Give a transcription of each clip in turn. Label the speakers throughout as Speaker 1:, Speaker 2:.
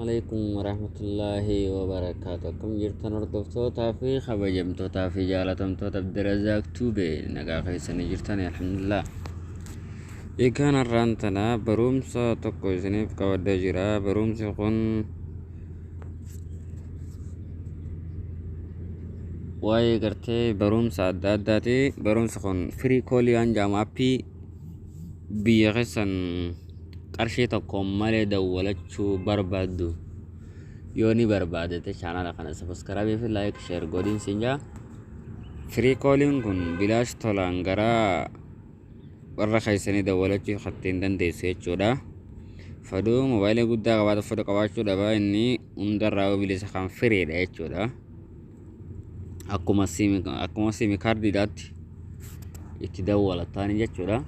Speaker 1: Alaikum warahmatullaahi wabarakaatu. Akkam jirtan, hordoftootaa fi kabajamtootaa fi jaalatamtoota Abdirazaaq Tuube? Nagaa keessanii jirtan? Alhamdulillah. Egaan har'aan tana barumsa tokko isiniif qabadhee jira. Barumsi kun waa'ee gartee barumsa adda addaati. Barumsi kun free call waan jedhamu, aappii biyya keessan qarshii tokko malee dawwalachuu barbaaddu yoo ni barbaadete, chaanala kana subscribe fi like, share godhiin siin jaa. Free calliin kun bilaash tolaan gara warra keessanii dawwalachuu ittiin dandeessu jechuudha. Faduu moobaayilii guddaa qabaata, faduu qabaachuu dhabaa, inni hundarraa bilisa kan freedha jechuudha. Akkuma SIM kaardiidhaatti itti dawwalataani jechuudha.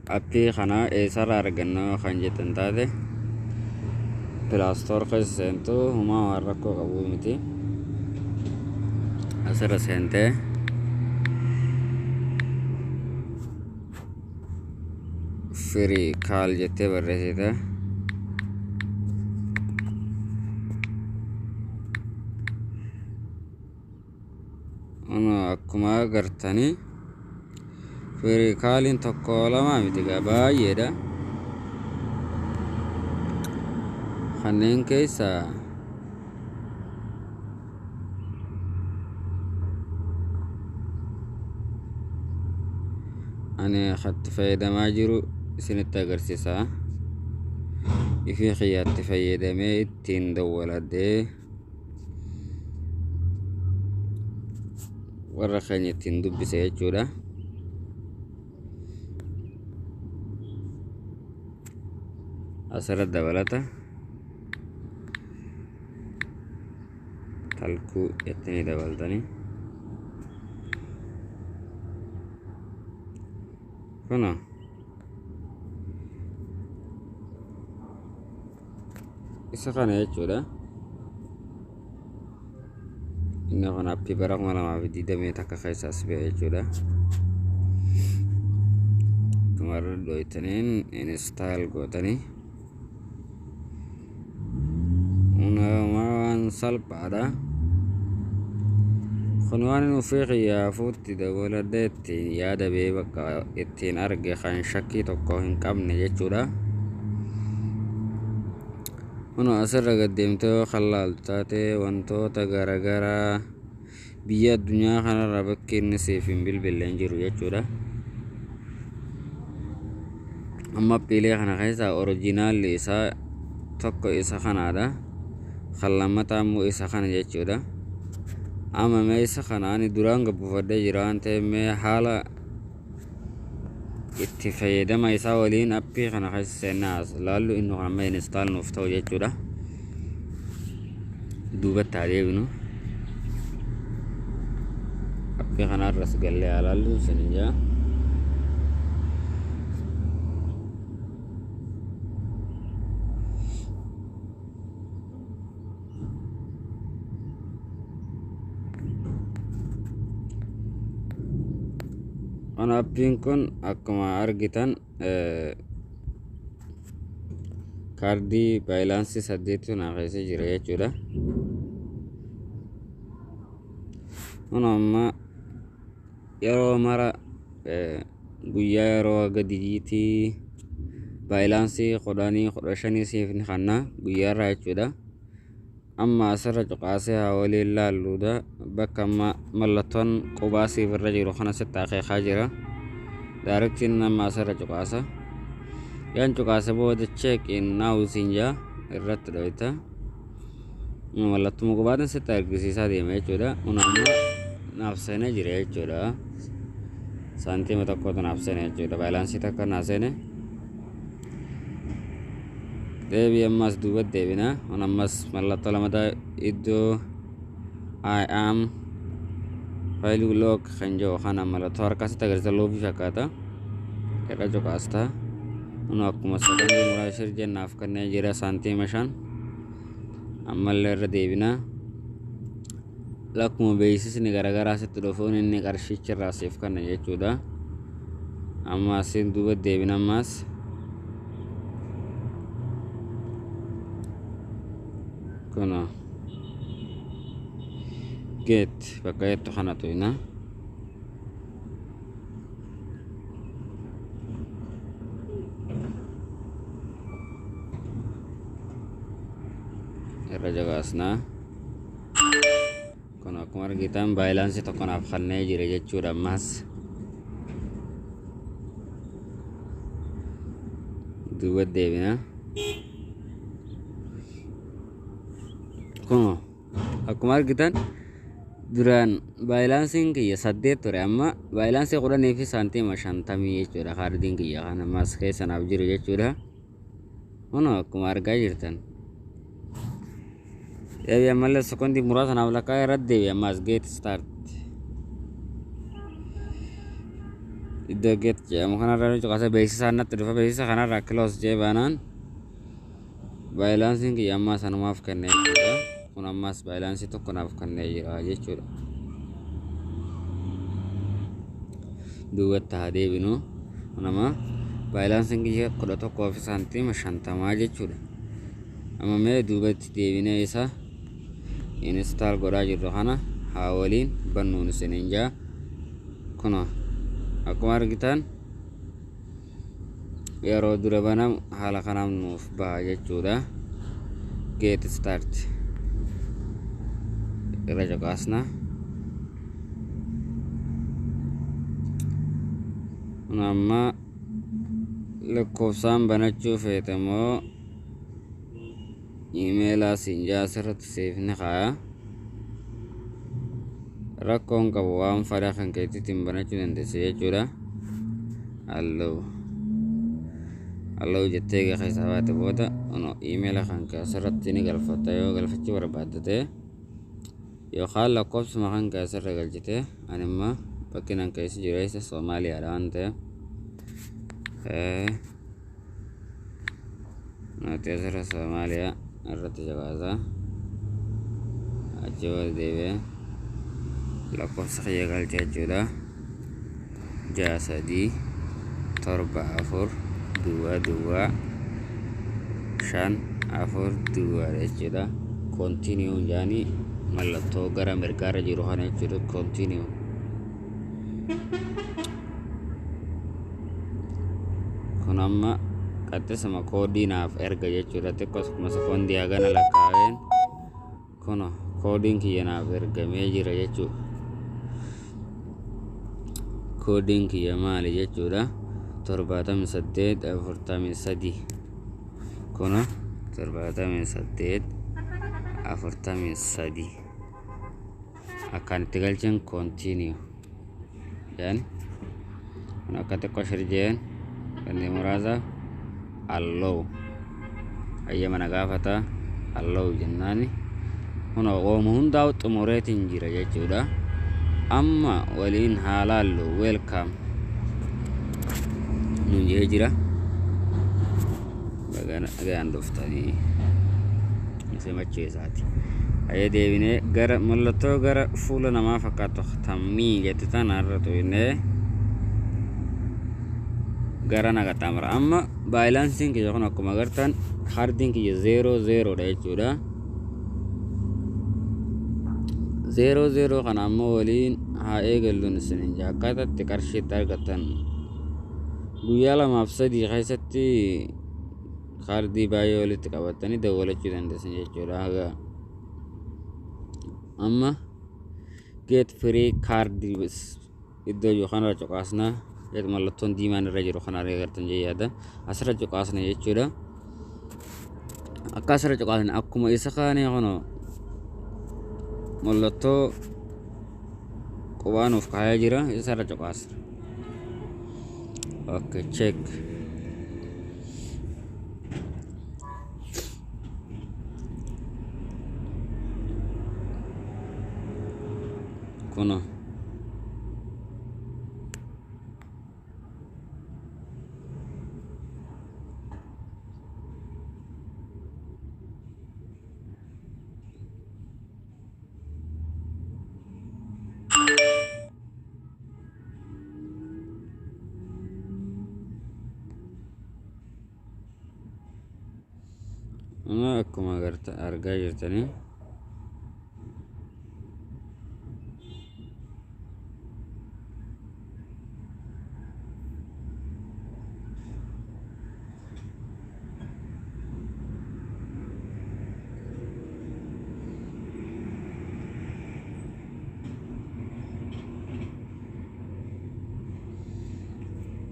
Speaker 1: Appii kana eessarraa arganna kan jettan taate, Play Store keessa seentu, humaa waan rakkoo qabu miti. Asirra seentee free call jettee barreessite. Akkuma agartanii free calliin tokko lama miti gaa, baay'eedha. Kanneen keessaa ani itti fayyadamaa jiru isinitti agarsiisa. Ifii kiyyaatti fayyadamee ittiin dawwaladhee warra keenya ittiin dubbise jechuudha. Asirra dabalata talkuu jettanii dabaltanii kuna isa kana jechuudha. Inni kun aappii bara 2021 keessa as ba'e jechuudha. Warra dhoytaniin install gootanii waan salphaadha. Kun waan ofii kiyyaafuutti dabaladhee ittiin yaada bee bakka ittiin arge kan shakkii tokko hin qabne jechuudha. Kun asirra gad deemtee yoo kan laaltu taate, wantoota garaagaraa biyya addunyaa kanarra bakki inni siif hin bilbille hin jiru jechuudha. Amma appiilee kana keessaa originalli isaa tokko isa kanaadha. Kan lammataa immoo isa kana jechuudha. Amma mee isa kana ani duraan gabbuufadhee jira waan ta'eef, mee haala itti fayyadama isaa waliin appii kana keessa seennaa as laallu. Inni kun amma install nuuf ta'u jechuudha. Duubatti haa deebinu. Appii kanarras gallee haa laallu isin jaa. Kun appiin kun akkuma argitan kaardii balance saddeetu naa keessa jira jechuudha. Kun amma yeroo mara guyyaa yeroo gadiitii balance 10, 15 siif ni kanna guyyaarraa jechuudha. Amma asirra cuqaasee haa waliin laalluudha. Bakka amma mallattoon qubaa siif irra jiru kana sitti akeekaa jira. Directiin amma asirra cuqaasa. Yaan cuqaase booda "check in now" siin jaa, irratti dhoyta. Mallattuma qubaatiin sitti argisiisaa deema jechuudha. Kun amma naaf seenee jira jechuudha. Saantiima tokkotu naaf seene jechuudha. Balance takka naa seene. Deebii ammas duubatti deebina. Kun ammas mallattoo lamataa iddoo "I am file lock" kan jedhu kana mallattoo harkaa sitti agarsiisa, love fakkaata. Irra cuqaasta. Kun akkuma sakandii muraasa jennaaf kanneen jira saantiima 5. Ammallee irra deebina. Lakkuma beeksisni garaagaraa sitti dhufuun inni qarshicha irraa siif kenna jechuudha. Amma asiin duuba deebina ammas. Kun get bakka jettu kana tuyna. Irra jagaasnaa. Kun akkuma argitan balance tokko naaf kennee jira jechuudha ammas. Duuba deebina. Kun akkuma argitan duraan balanceiin kiyya 8 ture, amma balance 10 fi saantiima 50 jechuudha, kaardiin kiyya kan ammas keessa naaf jiru jechuudha. Kun akkuma argaa jirtan. Deebi ammallee sekondii muraasa naaf lakkaa'ee irratti deebi ammas get start. Iddoo get jedhamu kanarra cuqaasa, beeksisaan natti dhufa. Beeksisa kanarra close jee baanaan balanceiin kiyya ammaa sanumaaf kennee jechuudha. Kun ammas balance tokko naaf kennee jira jechuudha. Duubatti haa deebinu. Kun amma balanceiin kiyya 11 fi saantiima 50 jechuudha. Amma mee duubatti deebinee isa install godhaa jirru kana haa waliin bannuun isiniin jaa. Kun akkuma argitan yeroo dura banamu haala kanaan nuuf baha jechuudha. Get start irra cuqaasna. Kun amma lakkoofsaan banachuu feete moo iimeelaa siin jaa, asirratti siif ni kaaya. Rakkoon qabu, waan fedha kan keetiitiin banachuu dandeessa jechuudha. Allow allow jettee egaa keessaa baate booda iimeela kan kee asirratti ni galfatta yoo galfachuu barbaadde ta'e, yookaan lakkoofsuma kan kee asirra galchite. Ani immoo bakki nan keessa jiru eessa? Soomaaliyaadha waan ta'eef nuti asirra Soomaaliyaa irratti jabaata. Achi booda deebi'ee lakkoofsa kiyya galcha jechuudha. 6 3 7 4 00 05 4 0 jechuudha. Continue jaanii mallattoo gara mirgaarra jiru kana jechuudha. Continue. Kun amma qaxxisuma koodii naaf erga jechuudha. Xiqqoo kuma sekoondii hagana lakkaa'een kun koodiin kiyya naaf ergamee jira jechuudha. Koodiin kiyya maali jechuudha? 78 43. Kun 78 43 akkaan itti galchan continue yaani kun akka xiqqoo shirjeen kanneen muraasa allow hayyama na gaafata. Allow jennaani kun ooma hundaa'u xumureetiin jira jechuudha. Amma waliin haa laallu. Welcome nun jee jira. Baga dhuftanii simacheessaati. Hayya, deebinee gara mallattoo gara fuula namaa fakkaattu tammii jette tana irra tuqnee gara naqaxaamura. Amma balanceiin kiyya kun akkuma agartan kaardiin kiyya zero zerodha jechuudha. Zero zero kana ammoo waliin haa eegalluun isiniin jaa, akkaataa itti qarshii itti argattan guyyaa lamaaf sadii keessatti kaardii baay'ee walitti qabatanii dawwalachuu dandeessan jechuudha. Haga amma get free card iddoo jiru kanarra cuqaasna. Mallattoon diimaan irra jiru kana agartan jee yaada, asirra cuqaasna jechuudha. Akka asirra cuqaasne akkuma isa kaanii kunoo mallattoo qubaa nuuf kaayee jira, isarra cuqaasna. Okay, check. Kuno Akkuma argaa jirtanii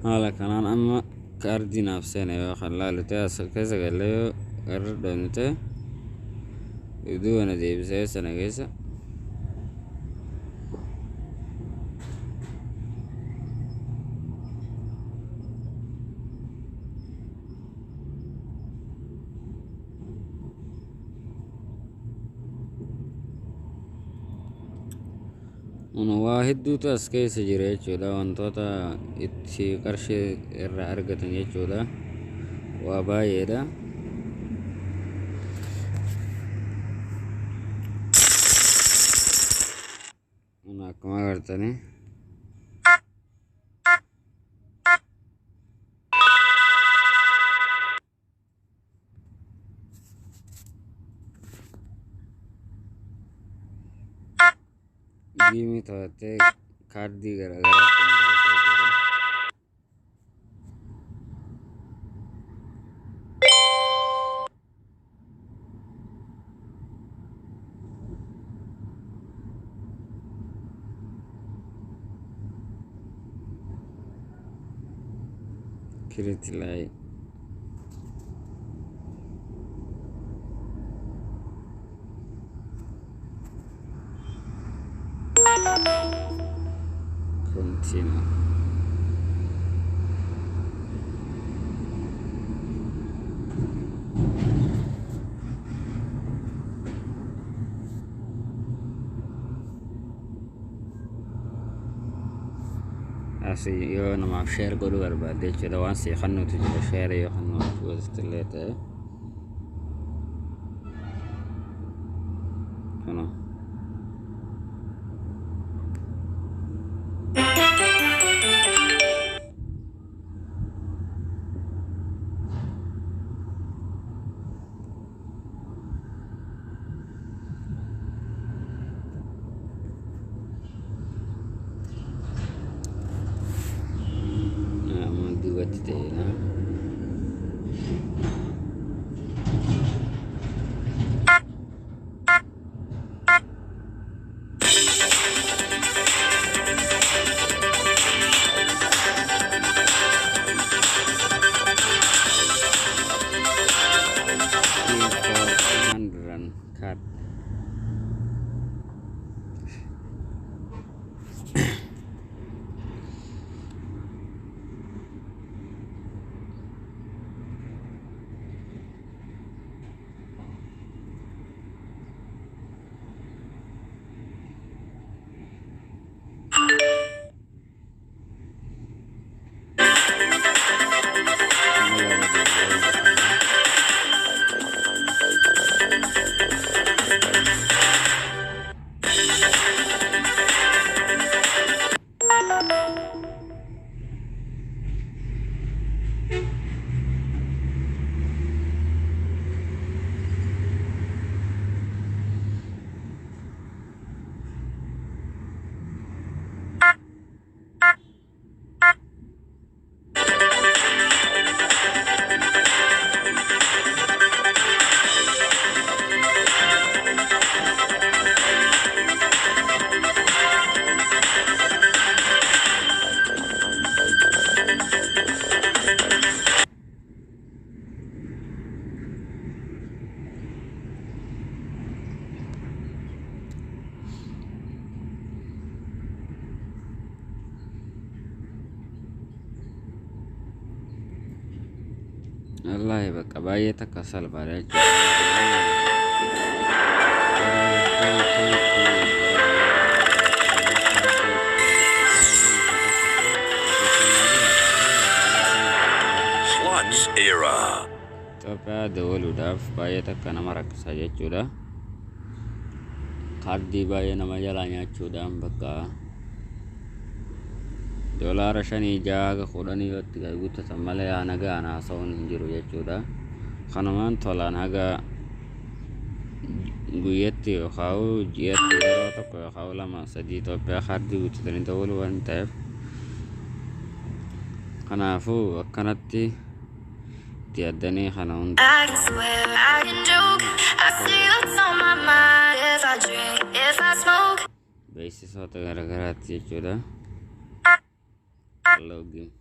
Speaker 1: haala kanaan amma kaardii naaf seene yoo kan laalu ta'e, as keessa galee yoo irra dhoofnu ta'e, duuba na deebisee sana keessa. Waa hedduutu as keessa jira jechuudha. Wantoota itti qarshii irraa argatan jechuudha. Waa baay'eedha. Akkuma agartanii geemii taphattee kaardii garaagaraa ittiin argatta jechuudha. Create continue. Asii yoo namaaf share godhuu barbaadde jechuudha, waan sii kennuutu jira, share yoo kan namaaf godhutti illee ta'e. Kunoo. Amma duubatti ta'e. 400 card. Wallaahi bakka baay'ee takka salphaadha jechuudha.
Speaker 2: Slots era.
Speaker 1: Itoophiyaa dabaluudhaaf baay'ee takka nama rakkisa jechuudha. Kaardii baay'ee nama jalaa nyaachuudhaan bakka $5, 6 haga 10 yoo itti guuttatan malee nagaan haasa'uun hin jiru jechuudha. Kanumaan tolaan haga guyyatti yookaan ji'atti yeroo tokko yookaan lama sadii Itoophiyaa kaardii guuttatanii dawwaluu waan ta'eef, kanaafuu akkanatti itti yaaddanii kana hunda.
Speaker 3: I can swear, I can joke. I say what's on my mind. If I drink, if I smoke.
Speaker 1: Beeksisoota garaagaraatti jechuudha. Login.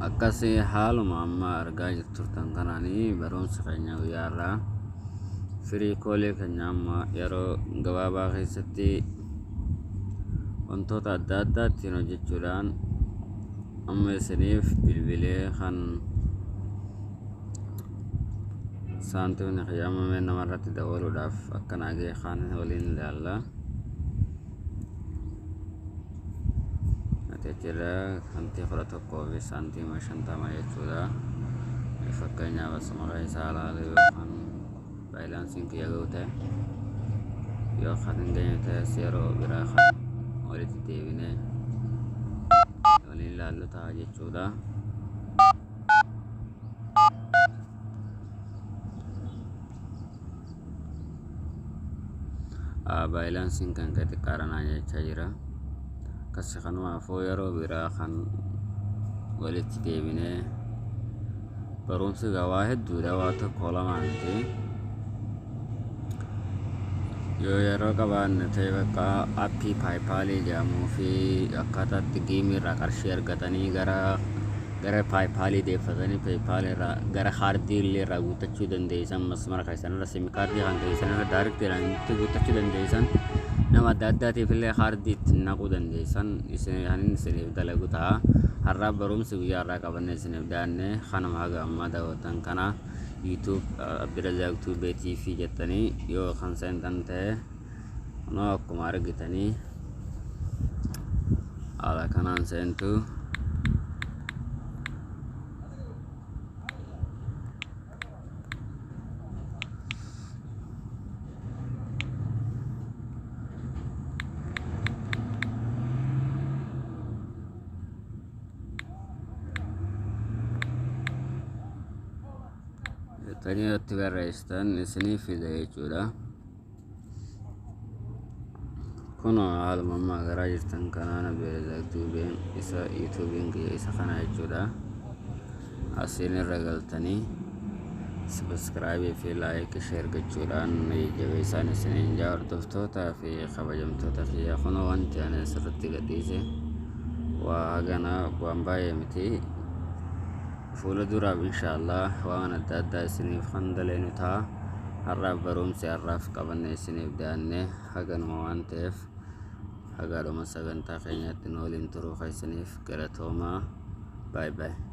Speaker 1: Akkasii haaluma amma argaa jirtan kanaanii barumsa keenya guyyaa irraa free call keenya amma yeroo gabaabaa keessatti wantoota adda addaa ittiin hojjechuudhaan amma isiniif bilbilee kan saantimni xiyyaamame namarratti dabaluudhaaf akka naagee kan waliin ilaalla. Jechuudha, santii 11 fi saantiima 50 jechuudha. Fakkeenyaaf, asuma isaa ilaalu yookaan balanceiin kiyya ga'u ta'e yookaan hin geenye ta'es, yeroo biraa kan walitti deebinee waliin ilaallu ta'a jechuudha. Balanceiin kan kee xiqqaadha naan jechaa jira. Akkasi kanumaafuu yeroo biraa kan walitti deebinee barumsi gabaa hedduudha, waa tokko lama miti. Yoo yeroo qabaanne ta'e, bakka app PayPal jedhamuu fi akkaataa itti game irraa qarshii argatanii gara PayPal deeffatanii, PayPal irraa gara kaardii illee irraa guuttachuu dandeessan, masmara keessan irra SIM card kan keessan irra directiidhaan itti guuttachuu dandeessan, nama adda addaatiif illee kaardii ittiin naquu dandeessan, isin kan inni isiniif dalagu ta'a. Har'aaf barumsi guyyaa har'aa qabannee isiniif dhiyaanne kanuma. Haga ammaa daawwattan kana YouTube Abdirazaaq Tuubee TV jettanii yoo kan seentan ta'e, kunoo akkuma argitanii haala kanaan seentu. Jettanii irratti barreessitan isinii fida jechuudha. Kunoo haaluma amma agaraa jirtan kanaan Abdirazaaq Tuubeen isa YouTubeiin kiyya isa kana jechuudha. Asiin irra galtanii subscribe fi like, share gochuudhaan jabeessaan isiniin jaa. Hordoftootaa fi kabajamtoota kiyya, kunoo wanti ani asirratti gadhiise waa hagana, waan baay'ee miti. Fuula duraaf inshaallah waan adda addaa isiniif kan daleenu ta'a. Har'aaf barumsi har'aaf qabanne isiniif dhiyaanne haganuma waan ta'eef, hagaadhuma sagantaa keenyaatti nu waliin turuu keessaniif galatoomaa. Baay'ee baay'ee.